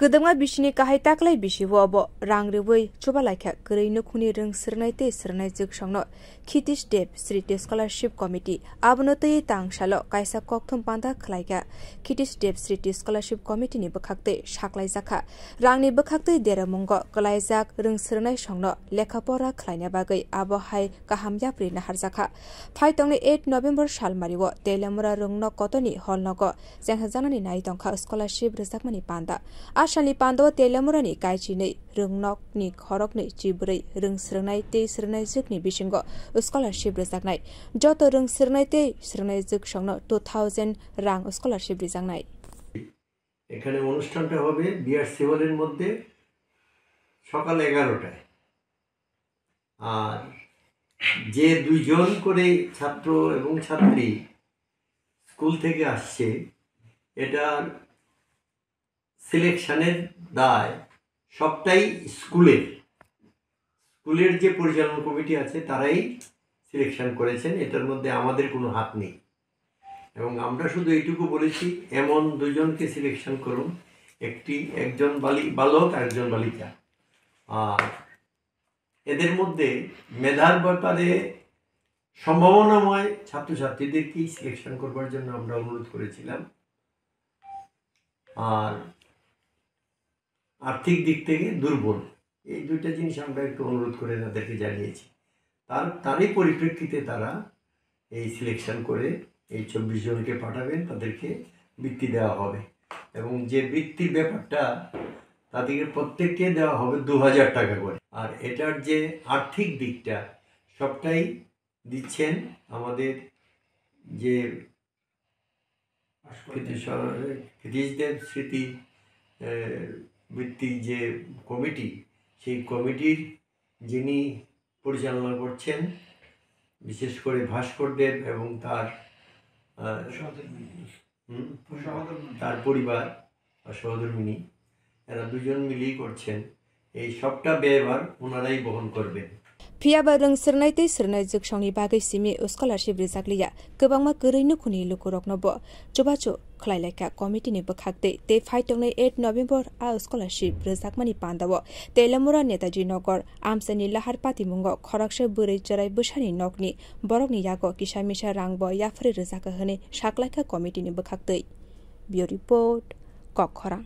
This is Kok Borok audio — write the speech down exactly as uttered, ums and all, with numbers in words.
Kwdwma bisini kahai taklai bisi o bo rang rwui chubalaikha kwrwi nukhungni rwng swrwngnai tei swrwngnai jwksongno Khitish Dev Sriti Scholarship Committee. Abono twiwi tang salo kaisa kokthum panda khlaikha Khitish Dev Sriti Scholarship Committee ni bwkhaktwi saklaijakha. Rangni bwkhaktwi deramungo kwlaijak rwng swrwngnai songno lekha pora khlaina bagwi abo hai kaham yapri naharjakha. Phai tongnai eight November salmario Teliamura Rwngnok Kotoni hall nogo chengsajaknani nai tongkha scholarship rwjakmani panda. A salni pandao Teliamurani kaichinwi rwngnokni khoroknwi chibrwi rwng swrwngnai tei swrwngnai jwkni bisingo scholarship rwjaknai. Joto rwng swrwngnai tei swrwngnai jwksongno two thousand rang scholarship rijaknai. এখানে অনুষ্ঠানটা হবে বিআরসি হলের মধ্যে সকাল এগারোটায়। আর যে দুইজন করে ছাত্র এবং ছাত্রী স্কুল থেকে আসছে, এটার সিলেকশনের দায় সবটাই স্কুলের। স্কুলের যে পরিচালনা কমিটি আছে, তারাই সিলেকশন করেছেন, এটার মধ্যে আমাদের কোনো হাত নেই। এবং আমরা শুধু এইটুকু বলেছি, এমন দুজনকে সিলেকশন করুন, একটি, একজন বালি-, বালক আর একজন বালিকা। আর এদের মধ্যে মেধার ব্যাপারে সম্ভাবনাময় ছাত্রছাত্রীদেরকেই সিলেকশন করবার জন্য আমরা অনুরোধ করেছিলাম। আর আর্থিক দিক থেকে দুর্বল, এই দুইটা জিনিস আমরা একটু অনুরোধ করে তাদেরকে জানিয়েছি। তার, তারই পরিপ্রেক্ষিতে তারা এই সিলেকশন করে এই চব্বিশ জনকে পাঠাবেন, তাদেরকে বৃত্তি দেওয়া হবে। এবং যে বৃত্তির ব্যাপারটা, তাদেরকে প্রত্যেককে দেওয়া হবে দু হাজার টাকা করে। আর এটার যে আর্থিক দিকটা, সবটাই দিচ্ছেন আমাদের যে কৃতি-, কৃতিশ দেব স্মৃতি, এ, বৃত্তি যে কমিটি, সেই কমিটির যিনি পরিচালনা করছেন, বিশেষ করে ভাস্কর দেব এবং তার, আহ, হুম, তার পরিবার বা সহধর্মিনী, এরা দুজন মিলেই করছেন। এই সবটা ব্যয়ভার ওনারাই বহন করবেন। Phiya ba rwng swrwngnai tei swrwngnai jwksongni bagwi simi scholarship rijak liya. Kwbangma kwrwi nukhungni lukurokno bo chubachu khlai lai kha committee ni bwkhak twi, tei phai tongnai eight November a scholarship rwjakmani pandao Teliamura Netaji Nagar amchaini lahar patimungo khoroksa bwrwi chwrai bwsani nokni borokni yago kisa misa rang bo yapharwi rwjakha hwnwi saklaikha committee ni bwkhak twi. Bureau Report, Kokkhorang.